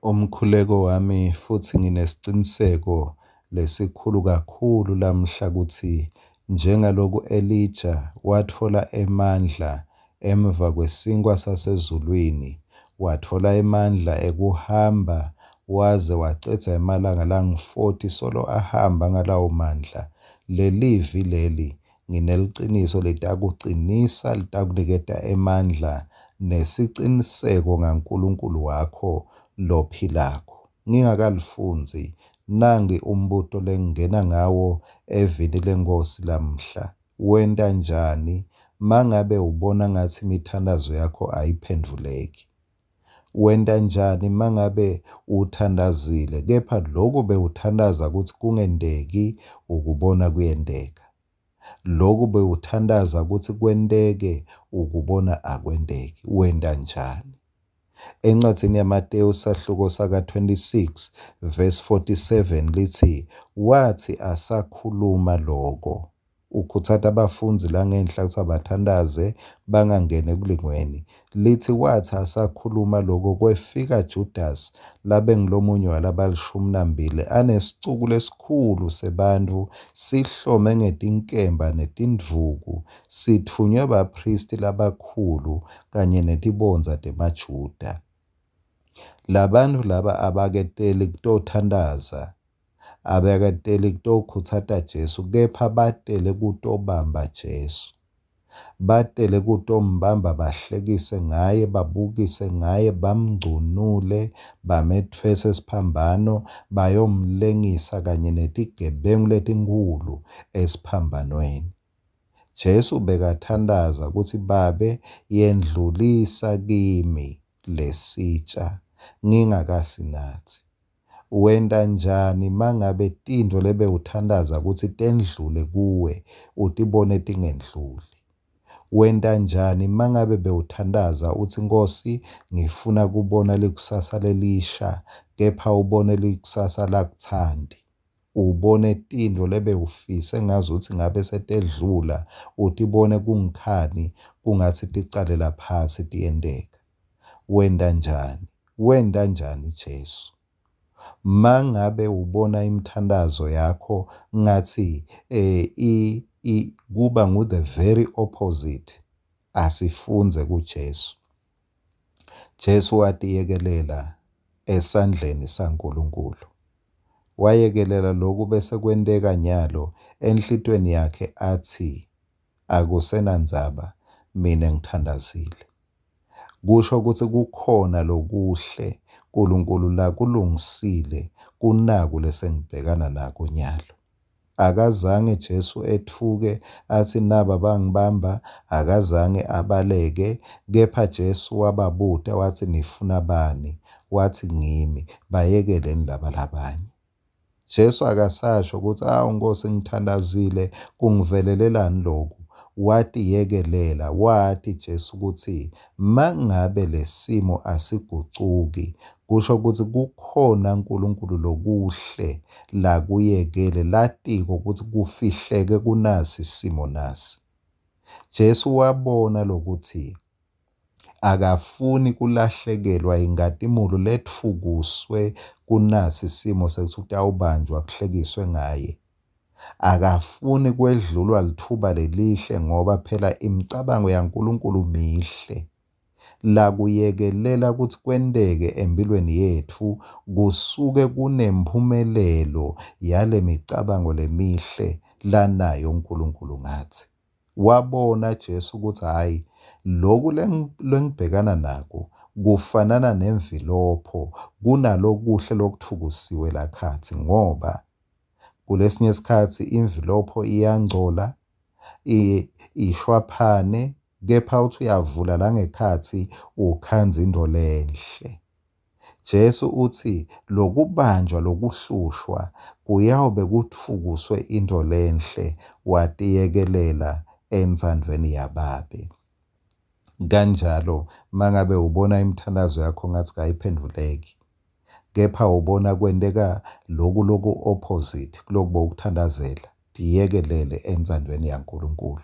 Umkhuleko wami futhi nginesiciniseko lesikhulu kakhulu lamhla kutsi njengaloku Elija watfola emandla emva kwesinkwa sasezulwini, watfola emandla ekuhamba waze wacedza emalanga langu-40 solo ahamba ngalawo mandla. Lelivi leli ngineliciniso litakucinisa, litakuniketa emandla nesiciniseko ngaNkulunkulu wakho lophilako. Ngingakalifundzi nangi umbuto lengingena ngawo evini leNkhosi lamhla. Wenta njani mangabe ubona ngatsi imithandazo yakho ayiphendvuleki? Wenta njani mangabe uthandazile kepha loku bewuthandaza kutsi kungenteki ukubona kuyenteka? Loku bewuthandaza kutsi kwenteke ukubona akwenteki. Wenta njani? Encwadzini yaMatewu sahluko saka-26 verse 47 litsi, wathi asakhuluma loko, ukhutsata abafundzi langenhla kutsi abathandaze bangangeni ekulingweni. Lithi wathi asakhuluma loko kwefika Judas labengulomunye walabalishumi nambili anesicuku lesikhulu sebantfu sihlome ngetinkemba netindvuku sitfunywe baphristi labakhulu kanye netibondza temaJuda. Labantfu laba abaketeli kutothandaza, abaketeli kutokhutsata Jesu, kepha batele kutobamba Jesu. Batele kutombamba bahlekise ngaye, babukise ngaye, bamngcunule, bametfwese siphambano, bayomlengisa kanye netigebengu letinkhulu esiphambanweni. Jesu bekathandaza kutsi Babe yendlulisa kimi lesitsha ngingakasinatsi. Wenta njani mangabe tintfo lebewuthandaza kutsi tendlule kuwe utibone tingendluli? Wenta njani mangabe bewuthandaza utsi Nkosi ngifuna kubona likusasa lelisha kepha ubone likusasa lakutsandi? Ubone tintfo lebewufise ngazuthi ngabe setedlula, utibone kungikhani kungatsi ticalela phasi tiyenteka. Wenta njani? Wenta njani Jesu? Mangabe ubona imithandazo yakho ngathi kuba ngu the very opposite, asifundze kuJesu. Jesu watiyekelela esandleni saNkulunkulu. Wayekelela lokhu bese kwenteka nyalo enhlitiyweni yakhe athi akusenandzaba mina ngithandazile. Kusho ukuthi kukhona lokuhle uNkulunkulu lakulungisile kunaku lesengibhekana nako nyalo. Akazange Jesu ethuke athi naba bangibamba, akazange abaleke, kepha Jesu wababuta wathi nifuna bani? Wathi ngimi, bayekeleni laba labanye. Jesu akasasho ukuthi awu Nkosi ngithandazile kungivelelelani lokhu. Watiyekelela, wati Jesu ukuthi mangabe lesimo asigucuki kusho ukuthi kukhona uNkulunkulu lokuhle lakuyekele latiko ukuthi kufihleke kunasi isimo nasi. Jesu wabona lokuthi akafuni kulahlekelwa inkhatimulo letfukuswe kunasi isimo sekuthi utawubanjwa kuhlekiswe ngaye. Akafuni kwedlulwa litfuba lelihle ngoba phela imicabango yaNkulunkulu mihle. Lakuyekelela ukuthi kwenteke empilweni yetfu kusuke kunemphumelelo yale micabango lemihle lanayo uNkulunkulu ngathi. Wabona Jesu ukuthi hhayi loku lengibhekana nako kufanana nemvilopho kunalokuhle lokutfukusiwe lakhatsi, ngoba kulesinye isikhatsi imvilopho iyangcola, ishwaphane, kepha uthi uyavula langekhatsi ukhandza into lenhle. Jesu uthi lokubanjwa lokuhlushwa kuyawube kutfukuswe into lenhle, watiyekelela entsandvweni yaBabe. Kanjalo mangabe ubona imithandazo yakho ngathi kayiphendvuleki, kepha ubona kwenteka loku loku opposite kuloku bowukuthandazela, tiyekelele entsandvweni yaNkulunkulu.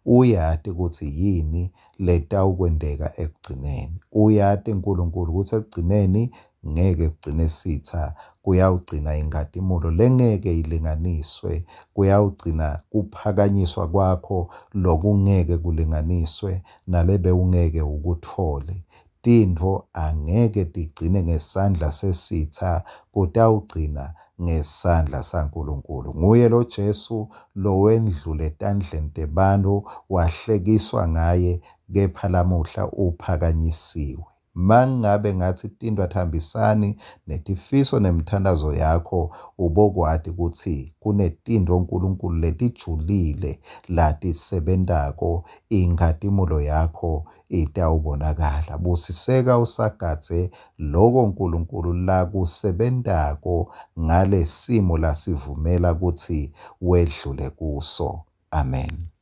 Uyati ukuthi yini letawukwenteka ekugcineni. Uyati uNkulunkulu ukuthi ekugcineni Ngeke kugcine sitha, kuyawugcina inkhatimulo lengeke ilinganiswe, kuyawugcina kuphakanyiswa kwakho lokungeke kulinganiswe nalebewungeke ukutfole. Tintfo angeke tigcine ngesandla sesitha, kutawugcina ngesandla saNkulunkulu. Nguye lo Jesu lowendlule etandleni tebantfu, wahlekiswa ngaye, kepha lamuhla uphakanyisiwe. Mangabe ngatsi tintfo atihambisani netifiso nemithandazo yakho, ubokwati kutsi kunetintfo uNkulunkulu letijulile latisebentako, inkhatimulo yakho itawubonakala. Busiseka usagadze loko uNkulunkulu lakusebentako ngalesimo lasivumela kutsi wedlule kuso. Amen.